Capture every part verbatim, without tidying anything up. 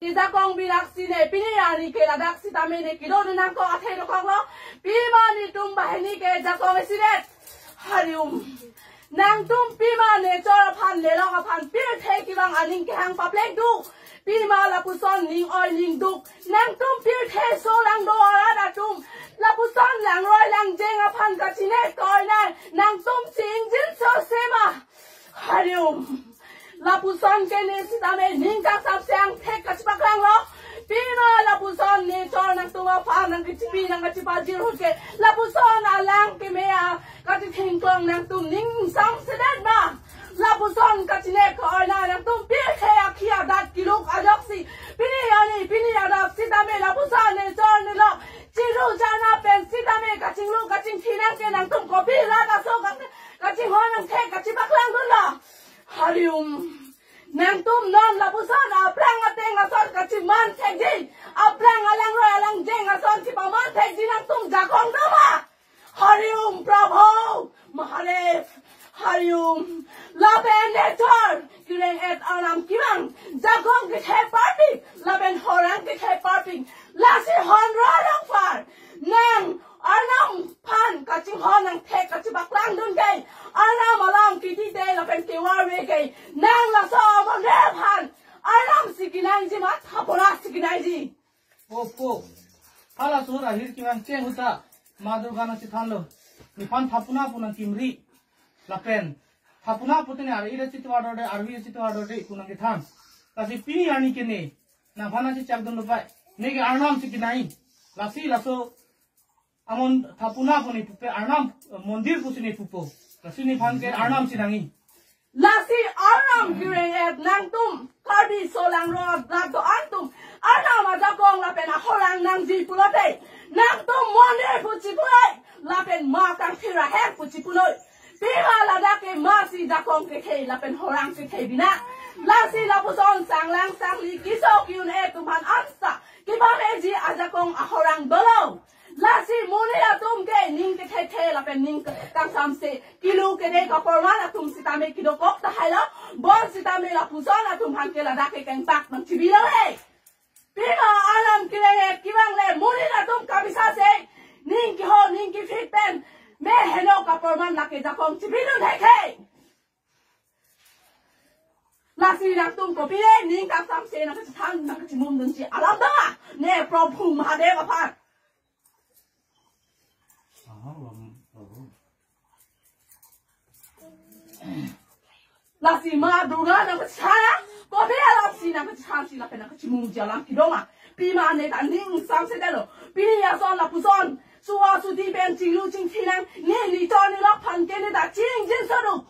Jakong bilak si ne pini arni ke ladak sitame ne kedo nangkok athe dokoklo. Pima netum banghini ke jakong isidet. Hari Om. Nangtum pima nature aphan, nelok aphan pirthe kevang aning kehang paplek do. Pima lapuson ning oi ning duk. Nangtum pirthe solangdo arat atum. Lapuson langroi langjeng aphan kachinek koi nai. Nangtum si ingjinso sema. Hari Om. Lapuson ke ne sitame ning kangsam se angthek kachipaklanglo. Pima lapuson nature nangtum aphan nangkachipi nangkachipajir ahut ke. Lapuson alang keme a kachithengklong nangtum ning ingsamsedet ma. Lapuson kachinek koi nai nangtum pirthe akhi adat keluk ajoksi. Pini arni, pini adap sitame lapuson nature nelok. Chiru jana pen sitame kachinglu kachingthi nang ke nangtum kopi rat aso ka- kachinghon angthek kachipaklangdunlo. Hari Om. Nangtum non lapuson aplang ateng ason kachiman thekji. Aplang alangroi alangjeng ason chipaman thekji nangtum jakong do ma. Hari Om Prabhu Mahadev. Hari Om. Lapen nature kereng-et arnam kevang. Jakong kethe parpik. Lapen horang kethe parpik. Lasi hon rorong par. Nang arnam aphan kachinghon angthek kachipaklangdun ke. Arnam alam kiti te lapen kevar ve ke. Nang laso amonit aphan arnam si kenangji ma thapuna si kenangji. Opo. Halaso ahir kevang cheng ahut ta Ma Durga nangchethanlo. Nephan thapuna pu nangkimri. Lapen thapuna pute ne ar-i ra chitwa dode, arvi ra chitwa dode pu nangkethan. Lasi pini arni ke ne nangphan nangchechakdunlo pai. Ne ke arnam si kenai. Lasi laso amon thapuna pu ne pupe arnam, eh, mondir pusi ne pupo. Lasi nephan ke arnam si nangji. Lasi arnam kereng-et nangtum Karbi solangdo arat do-an atum arnam ajakong lapen ahorang nangji pulote nangtum mondir pu chipunoi lapen ma kangthir ahem pu chipunoi. Pima ladak ke ma si jakong kethe lapen horang kethe bina. Lasi lapuson sanglang sangli keso ke-un-e atum aphan ansa kepameji ajakong ahorang dolo. Lasi monit atum ke ning kethethe lapen ning kangsam se kelu kede kaporman atum sitame kedokok tahailo. Bonsitame lapuson atum aphan ke ladak ke kengpak nangchibilo he. Pima arnam kereng-et kevang le monit atum kabisa se ning keho ning kephit pen me heno kaporman lake jakong chibidun hekhe. Lasi nangtum kopi le ning kangsam se nangkachethang nangkachimumdunji alam do ma. Ne Prabhu Mahadev aphan. Lasi Ma Durga nangkachethang. Kopi alam si nangkachethang si lapen nangkachimumji alam kedo ma. Pima ne ta ning ingsamsedetlo. Pini ason lapuson suwa sudi pen chinglu chingthi nang ne nature nelok aphan ke ne ta chingjinso do.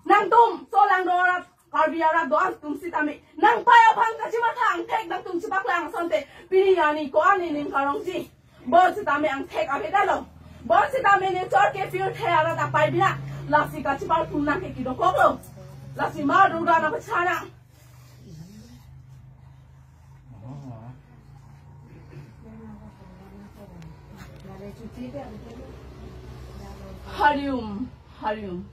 Nangtum solangdo arat, Karbi arat do-an atum sitame nangpai aphan kachimatha angthek nangtum chipaklang asonte pini arni ko-an ne ning karongji. Bonsitame angthek avedetlo. Bonsitame nature ke pirthe arat apai bina. Lasi kachiparpun nang ke kedokoklo. Lasi Ma Durga nangpachana. Hari Om, Hari Om,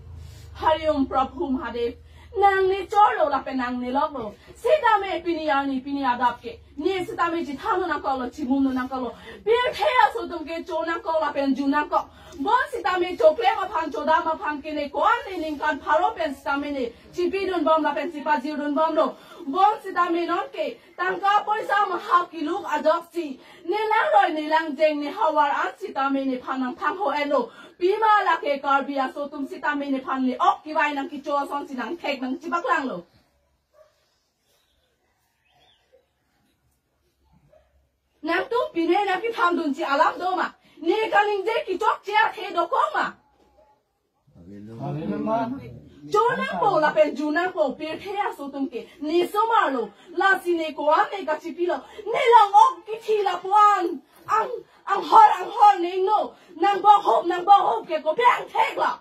Hari Om Prabhu Mahadev. Nang nature lo lapen nang nelok lo. Sitame pini arni pini adap ke ne sitame chethang nangkoklo, chimum nangkoklo. Pirthe aso atum ke cho nangkok lapen ju nangkok. Bonsitame choklem aphan chodam aphan ke ne ko-an ne ningkan pharo pen sitame ne chipidunbom lapen chipajirdunbomlo. Bonsitame non ke tangka poisa maha keluk ajoksi ne langroi ne langjeng ne havar an sitame nephan nangthang ho-etlo. Pima lake Karbi aso atum sitame nephan le ok kevai nangkecho ason si nangthek nangchipaklanglo. Nangtum pine nangkethandunji alam do ma. Ne kaningje kechokche athe dokok ma. Cho nangpo lapen ju nangpo pirthe aso atum ke ne somarlo. Lasi ne ko-an ne kachipilo. Ne long ok kithi lapuan ang anghor anghor ne ingno. Nang bong hop nang bong hop ke kopi angthek la.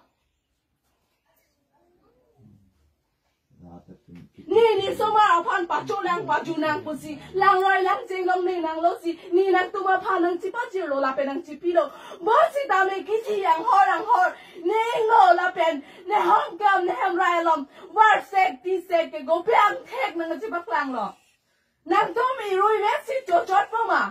Ne, ne osomar aphan pacholang pajunang pusi, langroi langjeng long ne nanglo si, ne nangtum aphan nangchipajirlo lapen nangchipilo. Bonsitame kiji anghor anghor, ne ingno lapen ne hongkam ne hemrai along, varsek tisek ke gopi angthek nangchipaklanglo. Nangtum irui mesi chochot poma.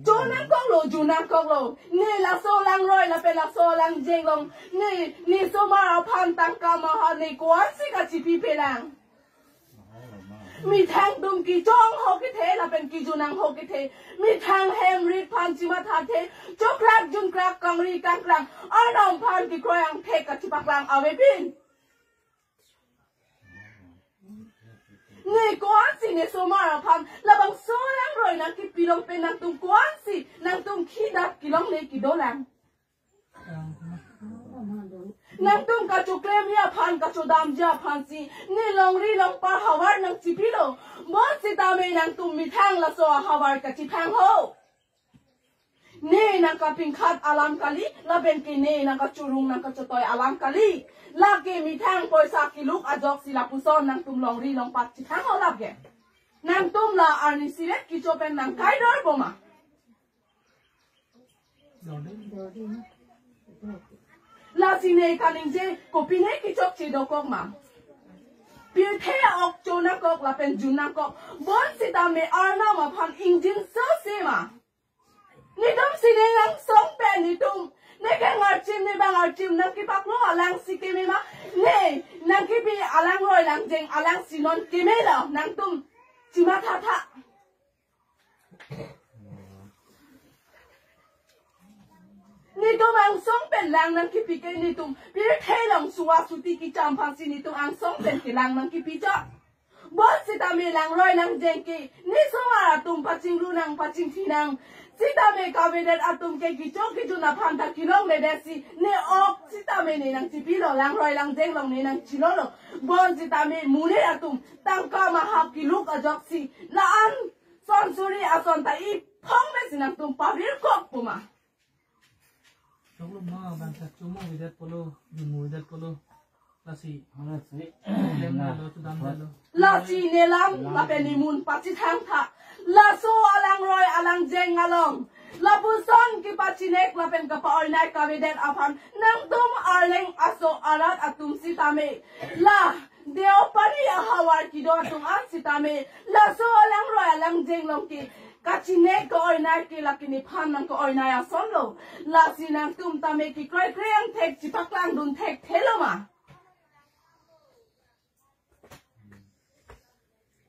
Chonangkoklo, junangkoklo. Ne laso langroi lapen laso langjeng long, ne, ne osomar aphan tangka maha ne ko-ansi kachipipelang. Methang atum kechong ho kethe lapen kejunang ho kethe. Methang hem rit aphan chimathathe. Chokrak junkrak kangri kangkrang, Arnam aphan kekroi angthek kachipaklang avepin. Ne ko-ansi ne osomar aphan labangso langroi nangkepilong pen nangtum ko-ansi nangtum khidat kelong ne kedolang. Nangtum kachoklemji aphan kachodamji aphansi ne longri longpat ahavar nangchipilo. Bonsitame nangtum methang laso ahavar kachethang ho. Ne nangkapingkhat alam kali, lapen ke ne nangkachorung nangkachotoi alam kali. Lake methang poisa keluk ajoksi lapuson nangtum longri longpat chethang ho lake. Nangtum la arnisi vet kecho pen nangkaidor poma. Lasi ne kaningje kopine kechokche dokok ma? Pirthe ok chonangkok lapen junangkok. Bonsitame Arnam aphan ingjinso se ma? Netum si ne angsong pen netum, ne ke ngarchim ne bang archim nangkepaklo alangsi keme ma? Ne, nangkepi alangroi langjeng alangsi non kemelo, nangtum chimathatha. Netum angsong pen lang nangkepi ke netum pirthe along suwa suti kecham aphansi netum angsong pen kelang nangkepi chot. Bonsitame langroi langjeng ke ne osomar atum pachinglu nang pachingthi nang. Sitame kavedet atum ke kecho kejun aphan ta kelongledetsi ne ok sitame ne nangchipilo, langroi langjeng long ne nangchilolo. Bonsitame monit atum tangka maha keluk ajoksi la-an son suri ason ta iphong mesi nangtum pavirkok poma. Choklo ma bangsa chomo videt polo, jumo videt polo. Lasi. Lasi. Lem na lo, sudam na lo. Lasi ne lam lapen ne mun pachethangtha. Laso alangroi alangjeng along lapuson kepachinek lapen kapa-oinai kavedet aphan nangtum arleng aso arat atum sitame la Deopari ahavar kedo atum an sitame laso alangroi alangjeng long ke kachinek ka-oinai ke lake nephan nangka-oinai asonlo. Lasi nangtum tame kekroikre angthek chipaklang dunthekthelo ma?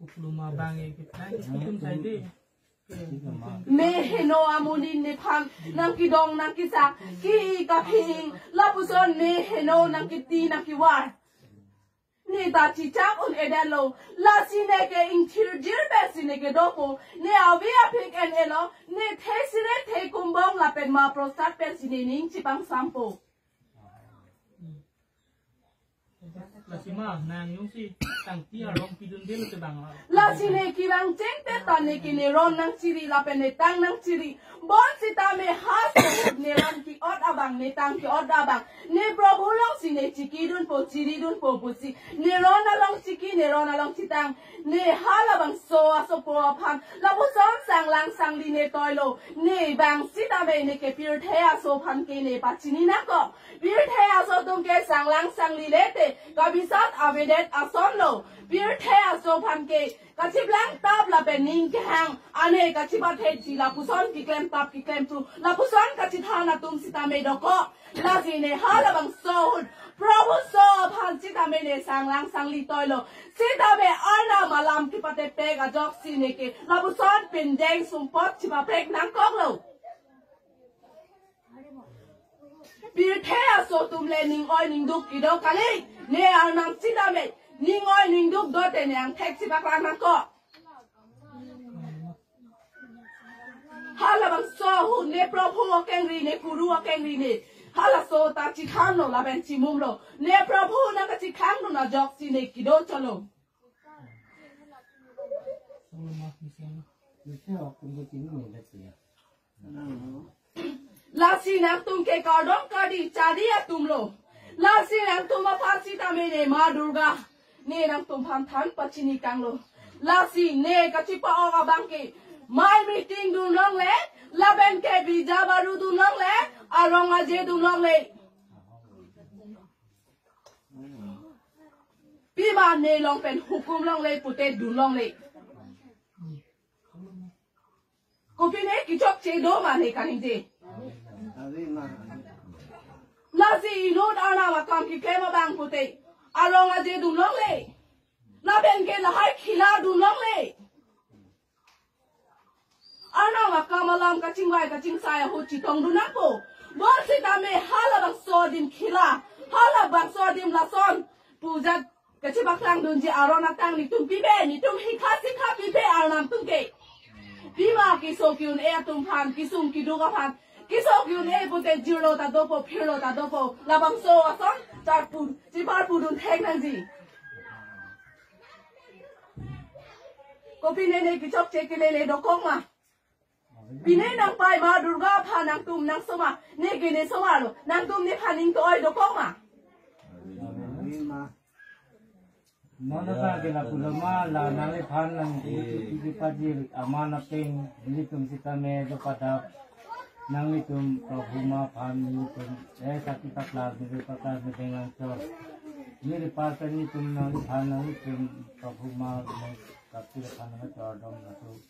Kukluma bang e kita itum saide. Me heno amonit nephan nangkedong nangkesak, ki-i kaphing, lapuson me heno nangketi nangkevar. Ne ta chichak un-edetlo, lasi ne ke ingthirjir pensi ne kedopo, ne ave aphik en-elo, ne thesire thekumbong lapen ma prostat pensi ne ning chipangsampo. Lasi ma, nang jongsi tangti arong pidunde lo te bang la. Lasi ne kevang chengte ta ne ke ne ron nangchiri lapen ne tang nangchiri. Bonsitame ha so ne ron ke-ot abang, ne tang ke-ot abang, ne Prabhu alongsi ne chikidunpo, chiridunpo pusi ne ron along chiki, ne ron along chitang. Ne halabangso asopo aphan lapuson sanglang sangli ne toilo. Ne bang sitame ne ke pirthe aso aphan ke ne pachini nangkok. Pirthe aso atum ke sanglang sangli lete kabisat avedet asonlo. Pirthe aso aphan ke kachiplang tap lapen ning kehang ane kachipathe chi lapuson keklem tap keklem thu lapuson kachithan atum sitame dokok. Lasi ne halabangso ahut Prabhu aso aphan sitame ne sanglang sangli toilo. Sitame Arnam alam kepatepek ajoksi ne ke lapuson pindeng sumpot chipaprek nangkoklo. Pirthe aso atum le ning oi ning duk kedo kali. Ne Arnam sitame ning oi ning duk dote ne angthek chipaklang nangkok. Halabangso ahut ne Prabhu akengri, ne Guru akengri ne halaso ta chithanlo lapen chimumlo. Ne Prabhu nangkachithang dun ajoksi ne kedo chotlo. Lasi nangtum ke kardom kardi chari atumlo. Lasi nangtum aphan sitame ne Ma Durga ne nangtum aphan than pachini tanglo. Lasi ne kachipa-ok abang ke mai meeting dun longle, lapen ke bija baru dun longle, arong aje dun longle. Pima ne along pen hukum longle pute dun longle. Kopine kechokche do ma ne kaningje. Lasi inut Arnam akam keklem abang pute arong aje dun longle. Lapen ke lahai khila dun longle. Arnam akam alam kachingvai kachingsai ahut chetong dun nangpo. Bonsitame halabangso adim khila, halabangso adim lason puja kachepaklang dunji aron atang netum pipe, netum hikha sikha pipe Arnam atum ke. Pima keso ke-un-e atum aphan, kesung keduk aphan, keso ke-un-e pute jirlo ta dopo, phirlo ta dopo, labangso ason charpu, cheparpu dun thek nangji. Kopine ne kechokche kelele dokok ma. Pine nangpai Ma Durga aphan nangtum nangsoma, ne ke ne soma lo, nangtum nephan ning to-oi dokok ma. Mona ta ke lapulo ma, la nangliphan nang iti pajir aman apeng, nelitum sitame do padap, nanglitum Prabhu Ma aphan nelitum eh sakhi paklar, nelitum paklar, nelitum nangchor. Neli par pen nelitum nangliphan nanglitum Prabhu Ma nang kapil aphan nangchor dom natu.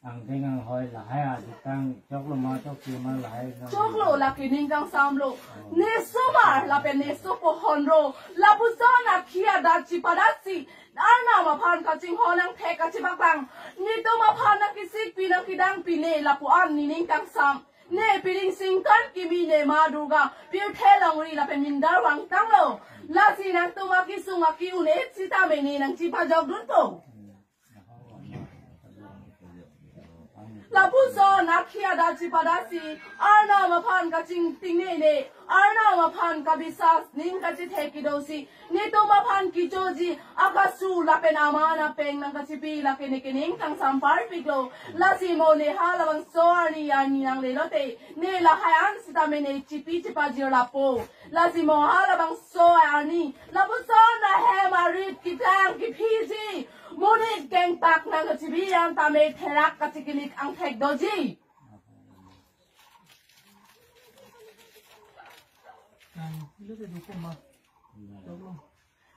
Angdeng anghoi lahai aditang choklo ma chokche ma lahai nang. Choklo, lake ning kangsam lo. Ne somar lapen ne sopo honro. Lapuson akhi adat chepadasi Arnam aphan kachinghon angthek kachepaklang. Netum aphan nangkesikpi nangkedangpi ne lapu-an nening kangsam. Ne pining singkan kimi ne Ma Durga pirthe longri lapen mindar vangtanglo. Lasi nangtum akesung ake-un-e sitame ne nangchepajok dunpo. Lapuson akhi adat chepadasi Arnam aphan kachingting ne ne, Arnam aphan kabisas ning kachethek kedosi, netum aphan kechoji akasu lapen aman apeng nangkachepi lake ne kening kangsam parpiklo. Lasi mo ne halabangso arni arni nangle lote, ne lahai an sitame ne chepi chepajir lapo. Lasi mo halabangso arni lapuson ahem arit keplang kephiji, monit kengpak nangkachebi an tame therak kachekilik angthek doji.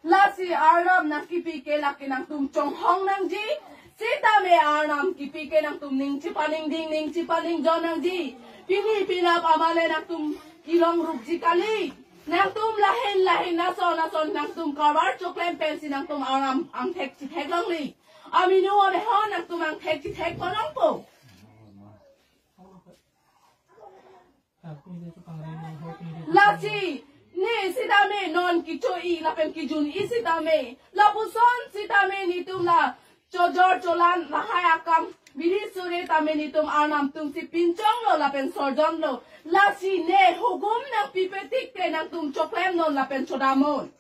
Lasi Arnam nangkepi ke lake nangtum chonghong nangji, sitame Arnam kepi ke nangtum ning chepaningding ning chepaningjon nangji. Pini penap amale nangtum kelong rukji kali. Nangtum lahin lahin nason nason nangtum karbar choklem pensi nangtum Arnam angthek chethek longli. Aminu amehon nangtum angthek chethek kolongpo. Lasi ne sitame non kecho-i lapen kejun-i sitame, lapuson sitame netum la chojor cholan lahai akam bini sure tame netum Arnam atumsi pinchonglo lapen sorjonlo. Lasi ne hukum nangpipe tik ke nangtum choklem non lapen chodam non.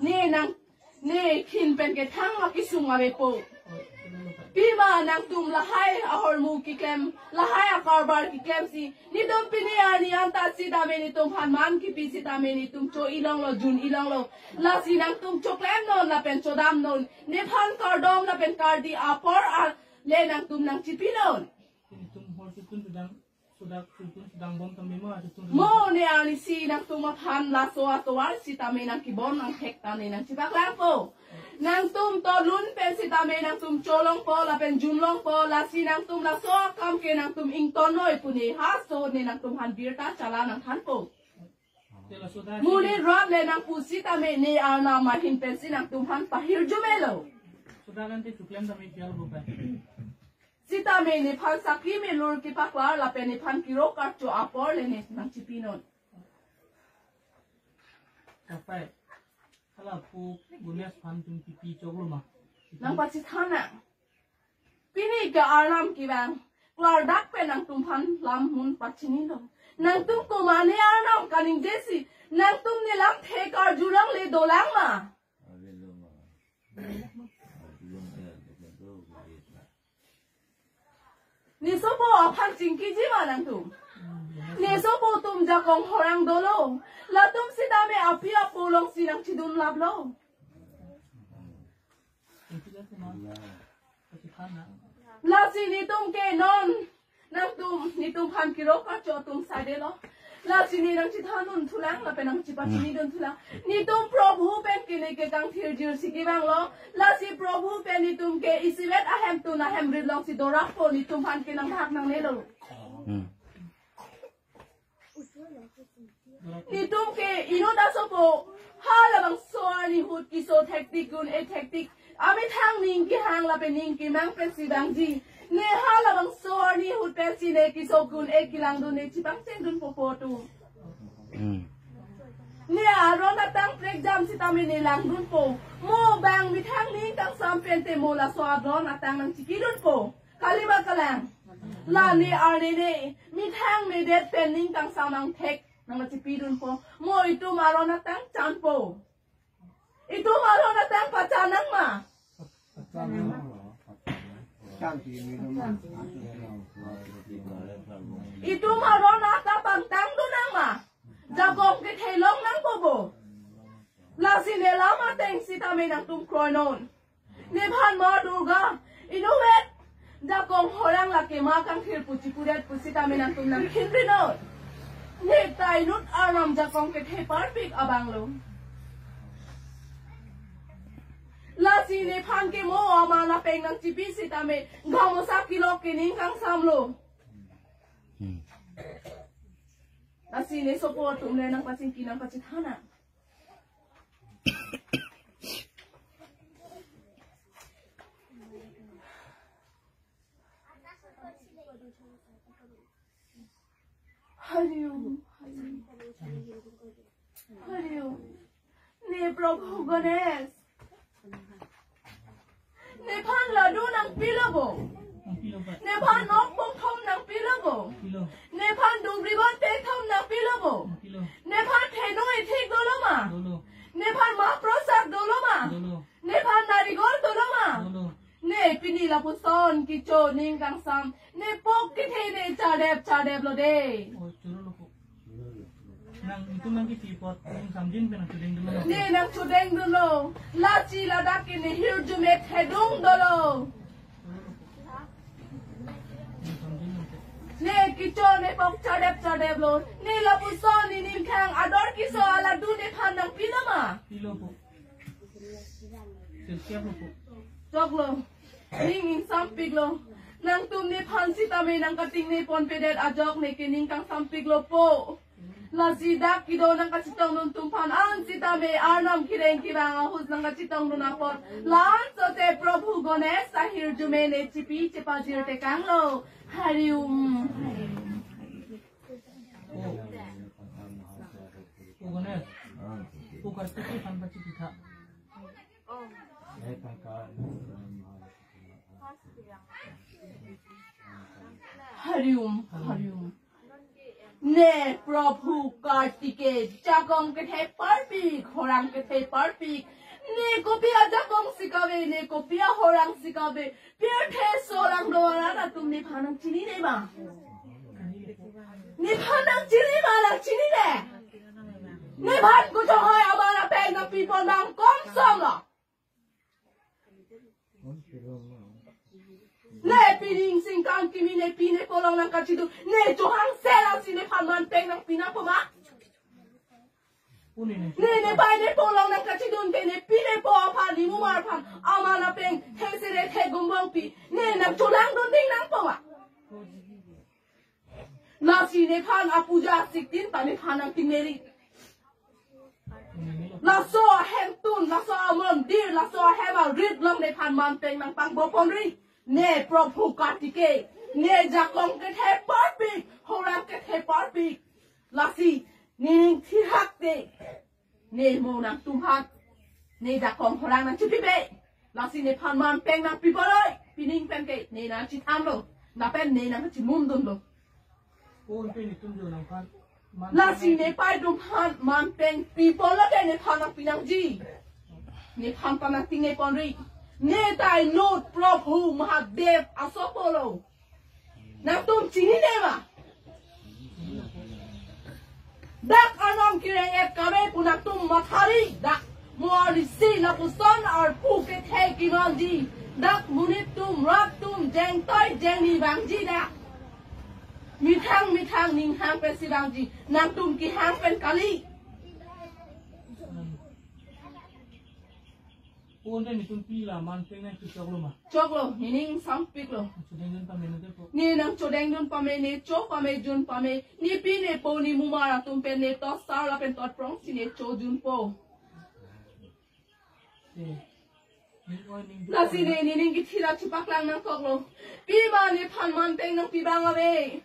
Ne nang ne khin pen kethang akesung avepo. Pima nangtum lahai ahormu keklem, lahai akarbar keklemsi netum pini arni anta sitame netum aphan man kepi sitame netum cho-i longlo, jun-i longlo. Lasi nangtum choklem non lapen chodam non. Nephan kardom lapen kardi apor ale nangtum nangchepi non. Netum hor chitun chedang, sudak chitun chedang bom tame ma chitun. Mo ne arnisi nangtum aphan laso atovar sitame nangkebon angthek ta ne nangchepaklangpo. Nangtum tolun pen sitame nangtum cholongpo lapen junlongpo, lasi nangtum laso akam ke nangtum ington noi pu ne haso ne nangtum aphan birta chala nangthanpo. Te la sudak. Monit rat le nangpu sitame ne Arnam ahin pensi nangtum aphan pahirjume lo. Sudak ante choklem tame pial bo pa. Sitame nephan sakhi milur kepaklar lapen nephan kiro karcho apor le ne nangchepi non. Kapai. Hala pu Gunes aphan tum pipi choklo ma. Nangpachethang nang. Pini ke Arnam kevang klardak pen nangtum aphan lam mun pachinilo. Nangtum komatne Arnam kaningjesi, nangtum ne lamthe karjulongle dolang ma. Ne sopo aphan chingkiji ma nangtum. Ne sopo atum jakong horang dolo. Latum sitame api apo alongsi nangchidun laplo. Lasi netum ke non, nangtum, netum aphan kiro kacho atum sade lo. Lasi ne nangchethandun thulang, lapen nangchipachini dun thulang. Netum Prabhu pen ke ne ke kangthir jirsi kevang lo. Lasi Prabhu pen netum ke isivet ahemtun ahemrit alongsi dorappo, netum aphan ke nangdak nangnelo. Hmm. Netum ke inut asopo, halabangso arni ahut keso thektik un-e thektik. Amethang ning kehang lapen ning kemang pensi vangji. Ne halabangso arni ahut pensi ne keso un-e kelangdun ne chipangchengdunpo atum. Hmm. Ne aron atang prekjam sitame ne langdunpo. Mo bang methang ning kangsam pen te mo laso aron atang nangchikidunpo. Kalima kalang. La ne arni ne methang medet pen ning kangsam angthek nangchipidunpo. Mo itum aron atang chanpo. Itum aron atang pachan nang ma? Itum aron atang pangtangdun nang ma? Jakong kethe long nangpo bo. Lasi ne lam ateng sitame nangtum kroinon. Nephan Ma Durga, inutvet jakong horang lake ma kangthir pu chipudet pusitame nangtum nangkhinri non. Ne ta inut arnam jakong kethe parpik abang lo. Lasi nephan ke mo aman apeng nangchipi sitame gamosa kelok ke ning kangsam lo. Hmm. Lasi ne sopo atum le nangpachingki nangpachethana. Hari Om, Hari Om, Hari Om. Ne Prabhu Ganesh. Nephan ladu nangpilo bo. Nephan nok pongthom nangpilo bo. Nephan dugri bon pethom nangpilo bo. Nephan thenu ithik dolo ma. Nephan ma prasad dolo ma. Nephan narigol dolo ma. Ne pini lapuson kecho ning kangsam. Ne pok kethe ne chadep chadep lo de. Nang itum nangkipi apot nangsamjin pen nangchudeng dolo. Ne nangchudeng dolo. Lachi ladak ke ne hirjume thedung dolo. Ne kecho ne pok chadep chadep lo. Ne lapuson ne ning khang ador keso aladu nephan nangpilo ma? Pilo po. Choklo. Ning ingsampiklo. Nangtum nephan sitame nangkating ne ponpedet ajok ne ke ning kangsampiklo po. Lasi dak kedo nangkachetongdun atum aphan an sitame arnam kereng kerang ahut nangkachetongdun apot. La-an sote Prabhu Ganesh ahirjume ne chipi chepajir tekanglo. Hari Om. Hari Om. O Ganesh, o Kartike aphan pachipitha. Hari Om, Hari Om. Ne Prabhu Kartike, jakong kethe parpik, horang kethe parpik. Ne kopi ajakong si kave, ne kopi ahorang si kave. Pirthe aso langdo arat atum nephan nangchinine ma? Nephan nangchini ma, nangchinine? Nephan kochonghoi aman apeng nangpipon bang komsom lo. Ne pining singkang kimi ne pi ne po along nangkachidun. Ne chohang sela si nephan manpeng nangpi nangpo ma? Ne, ne pai ne po along nangkachidun ke ne pi ne po aphan, ne mumar aphan aman apeng thesere thegumbong pi. Ne nangcholangdun ding nangpo ma? Lasi nephan apuja siktin ta nephan nangtingneri. Laso ahemtun, laso amondir, laso ahem arit along nephan manpeng nangpangboponri. Ne Prabhu Kartike, ne jakong kethe parpik, horang kethe parpik. Lasi ne ning thihak te, ne mo nangtum aphan ne jakong horang nangchipipe. Lasi nephan manpeng nangpiponoi. Pining pen ke ne nangchethanlo. Lapen ne nangchimundunlo. Lasi ne pai atum aphan manpeng piponlo ke nephan nangpi nangji. Nephan ta nangtingneponri. Ne ta inut Prabhu Mahadev asopo lo. Nangtum chinine ma? Dak Arnam kereng-et kave pu nangtum mathari, dak mo arnisi lapuson arpu kethe kemanji, dak monit atum rat atum jengtoi jengni vangji dak. Methang methang ning hang pensi vangji, nangtum kehang pen kali. Pon dei, netum pi la manpeng nangchoklo ma? Choklo, nening sampiklo. Chodengdun pame nangte po. Ne nangchodengdun pame, ne cho pame, jun pame, ne pi ne po, ne mumar atum pen, ne tosar lapen totprong si ne cho junpo. Eh. Ning oi ning. Lasi ne, nening kethira chepaklang nangkoklo. Pima nephan manpeng nangpi abang ave?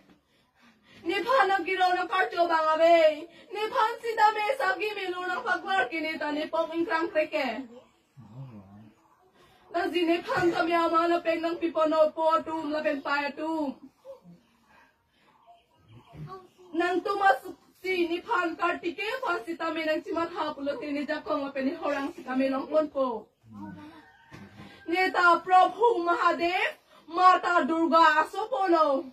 Nephan nangkiro nangkarcho abang ave? Nephan sitame saki melo nangpaklar ke ne ta nepok ingkrang kreke. Lasi nephan tame aman apeng nangpiponpo, po atum lapen pei atum. Nangtum asuksi nephan Kartike aphan sitame nangchematha pulote ne jakong lapen ne horang sitame longponpo. Ne ta Prabhu Mahadev, Mata Durga asopolo.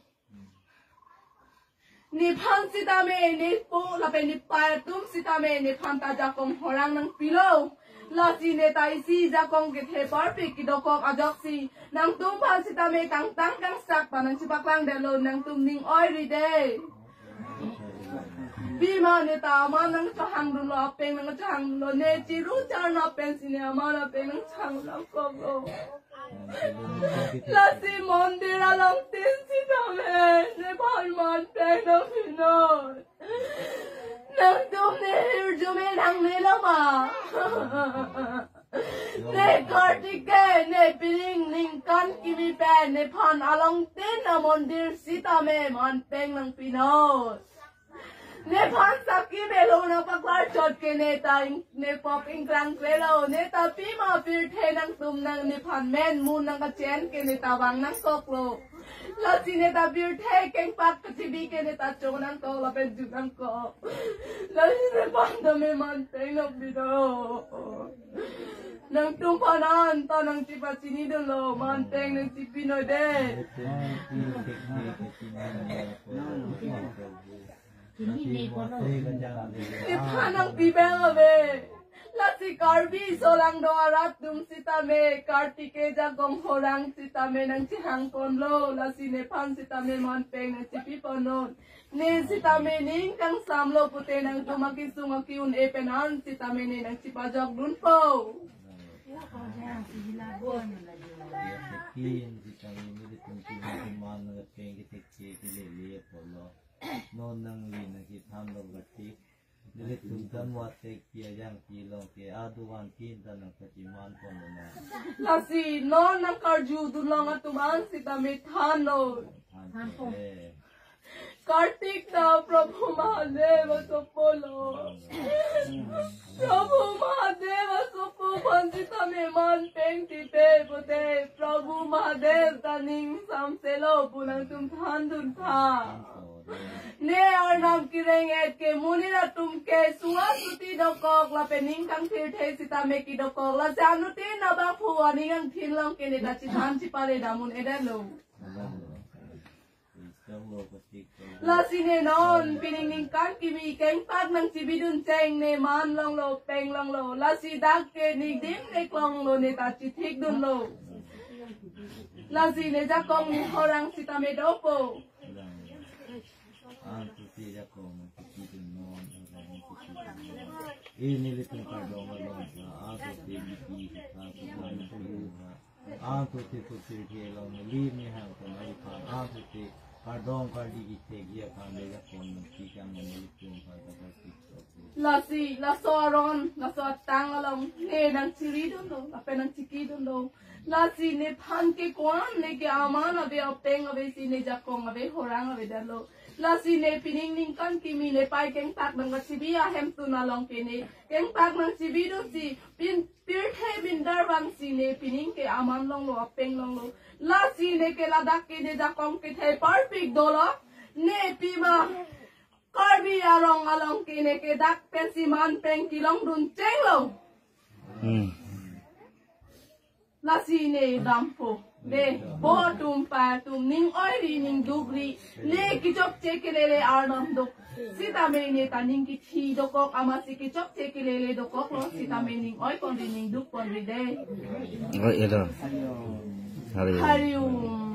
Nephan sitame, ne po lapen ne pei atum sitame nephan ta jakong horang nangpilo. Lasi ne ta isi jakong kethe parpik kedokok ajoksi nangtumphan sitame kangtang kangsak pa nangchepaklangdetlo, nangtum ning oiri dei. Pima ne ta aman nangchohangdunlo, apeng nangchohangdunlo, ne chiru charna pensi ne aman apeng nangchohang nangkoklo. Lasi mondir alongtin sitame nephan manpeng nangpinon. Nangtum ne hirjume nangnelo ma? Ne Kartike, ne pining ningkan kimi pen nephan alongtin amondir sitame manpeng nangpinon. Nephan saki melo nangpaklar chot ke ne ta ing-, nepok ingkrang krelo, ne ta pima pirthe nangtum nang nephan men mun nangkachen ke ne ta vang nangkoklo. Lasi ne ta pirthe kengpak kachibi ke ne ta cho nangkok lapen jun nangkok. Lasi nephan tame manpeng nangpinon. Nangtumphan anta nangchepachinidunlo, manpeng nangchepinoi dei. Nephan nangpi abang ave? Lasi Karbi aso along do arat atum sitame Kartike jakong horang sitame nangchehangponlo, lasi nephan sitame manpeng nangchepiponnon. Ne sitame ning kangsamlo pute nangtum akesung ake-un-e pen an sitame ne nangchepajokdunpo. Kin sitame nelitum kiman nangpeng kethek ke kelele apotlo. Non nangli nangkethanlo Kartik. Nelitum tan watek pi ajang pi along ke aduan kin ta nangpachimanponlo na. Lasi non nangkarjudunlong atum an sitame thanlo. Thanpo. Eh. Kartik ta Prabhu Mahadev asopolo. Prabhu Mahadev asopo aphan sitame manpeng tipe pute Prabhu Mahadev ta ning samselo pu nangtum thandun tha. Ne Arnam kereng-et ke monit atum ke suwa suti dokok lapen ning kangthirthe sitame kedokok, lasi anuttin abangphu aning angthin along ke ne ta chethan chepale damun-edetlo. Lasi ne non pining ningkan kimi kengpak nangchebidun cheng ne man longlo, peng longlo. Lasi dak ke nedim neklonglo, ne ta chethikdunlo. Lasi ne jakong ne horang sitame dopo. Antu te jakong nangchepidun non, horang nangchepidun non. Ini nelitum kardom along sa, antu te bipi, antu te bipi, antu te putri ke along, lim ni hang ke nari pan, antu te kardom kardi ite gia kan de jakong nangchekang nelitum kardom kardi. Lasi, laso aron, laso atang along, ne nangcheridunlo, lapen nangchekidunlo. Lasi nephan ke ko-an, ne ke aman ave, apeng ave si ne jakong ave, horang avedetlo. Lasi ne pining ningkan kimi ne pei kengpak nangkachebi ahemtun along ke ne kengpak nangchebidunsi, pin pirthe bindar vangsi ne pining ke aman longlo, apeng longlo. Lasi ne ke ladak ke ne jakong kethe parpik dolo. Ne pima Karbi arong along ke ne ke dak pensi manpeng kelongdun chenglo. Hmm. Lasi ne dampo. De, bo atum pa atum ning oiri ning dukri. Ne kechokche kelele arnam duk. Sitame ne ta ning kithi dokok amatsi kechokche kelele dokoklo. Sitame ning oiponri ning dukponri de. Oh, iya dong. Hari. Hari Om.